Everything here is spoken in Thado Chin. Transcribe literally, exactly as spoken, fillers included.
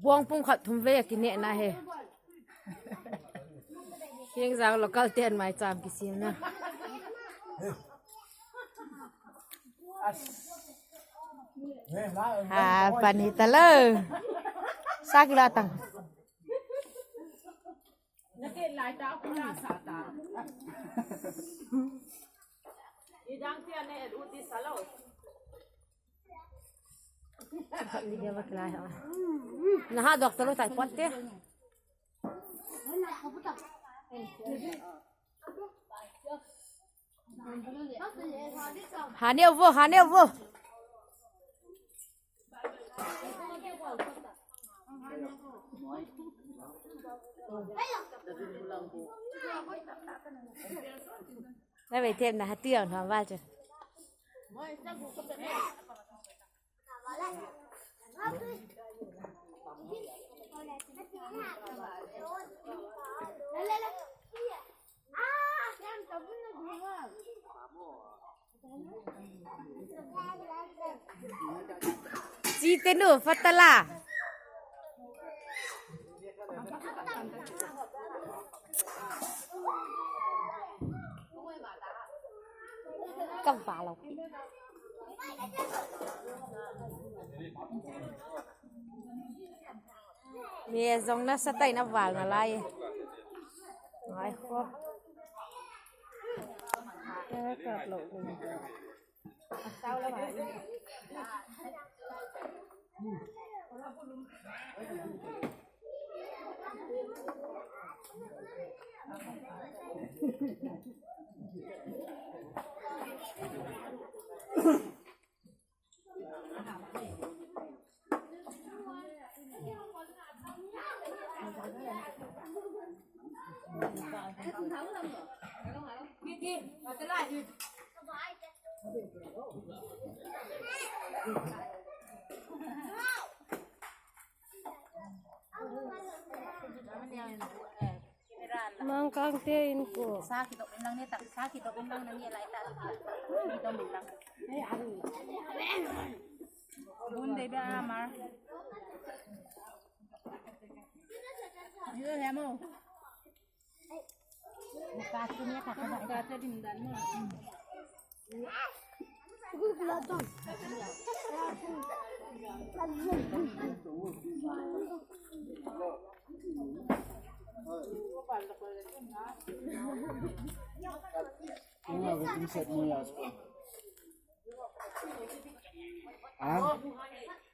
Bong pung khat thum vei a kineh na he. Kingjang local ten maicham kisim na. Ha, pani talo. Sa kila tang. Naha doctor lo tai potte. Haneu vo, haneu vo. Na vei them na hati ang tham val chu. Chi tenu fatala. Kang pa lo. Mi jong nasa tai na val nalai. Ngai kho. Mangkang te in ko. Sa kidop in lang ni ta, sa kidop in lang ni lai ta. Kidop in lang. Bun de ba mar. Yo ya mo.